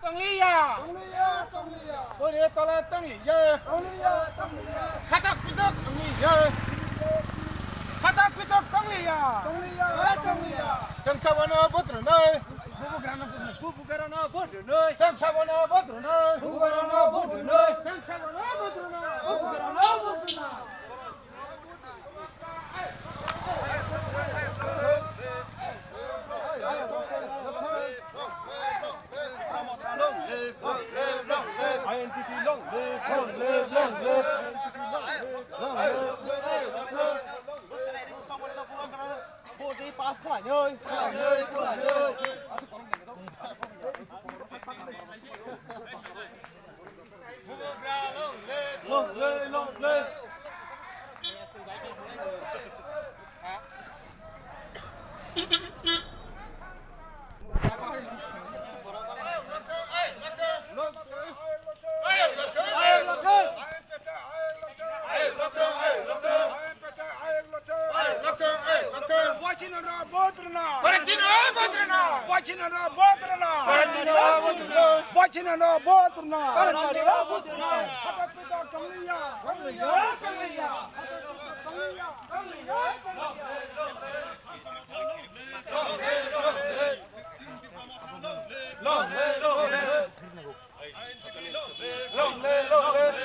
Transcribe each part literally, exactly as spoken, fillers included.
Tongliya. Tongliya, tongliya. Boni tola tongliya. Tongliya, tongliya. Khatak pitok tongliya. Khatak pitok tongliya. Tongliya, tongliya. Chwng sabono vote rwnai. Bubugrano vote rwnai. Chwng sabono vote rwnai. Bubugrano vote rwnai. Chwng sabono vote rwnai. Bubugrano vote rwnai. I N P T long live, long live, long live. I N P T long live, long live, long live. Vote pass khlainai, khlainai, khlainai. Long live, long live. Bwsino no vote rwna. Bwsino no vote rwna. Bwsino no vote rwna. Bwsino no vote rwna. Hatak pitok tongliya. Tongliya, tongliya. Hatak pitok tongliya. Tongliya, tongliya. Long live, long live.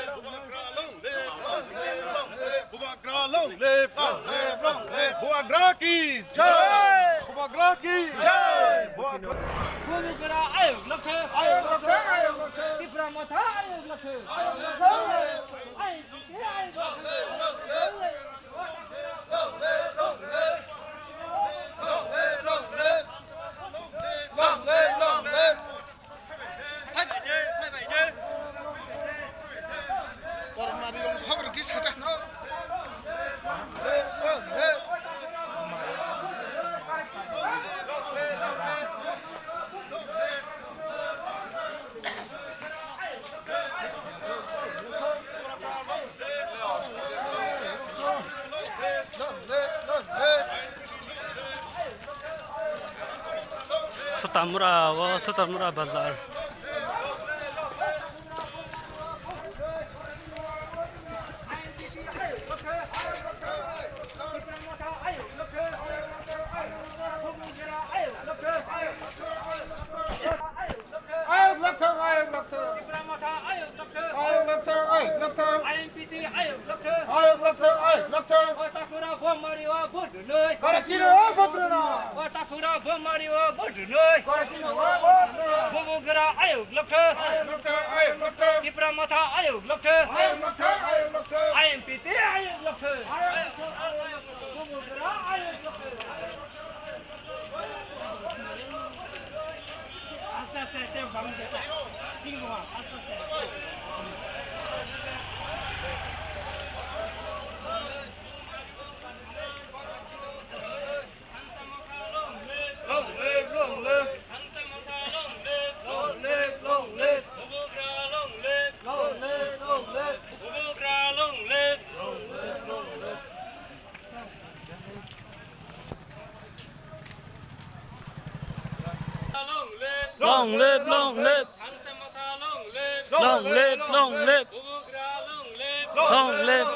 Bubagra long live, long live, long live. Bubagra ki jai. Bubagra ki jai. Bubagra ayok lokhe. Ayok lokhe, ayok lokhe. Tipra Motha ayok lokhe. Ayok lokhe. Ayok lokhe, ayok lokhe. Long live, long live. Long live, long live. Hai bai de, hai bai de. Kormari rong khabar ki sata no. Sutamura, o Sutamura bazar. Ayok lokthang, ayok lokthang. Tipra Motha ayok lokthang. Ayok lokthang, ayok lokthang. I N P T ayok lokthang. Ayok lokthang, ayok lokthang. O Takhura Bomari o vote rwnai. Korasino o vote rwna. O Takhura Bomari o vote rwnai. Korasino o vote rwna. Bubagra ayok lokthang. Ayok lokthang, ayok lokthang. Tipra Motha ayok lokthang. Ayok lokthang, ayok lokthang. I N P T ayok lokthang. Ayok lokthang, ayok lokthang. Bubagra ayok lokthang. Long live, long live. Long live, long live. Long live, long live. Long live, long live. Long live, long live. Long live.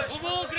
Bubagra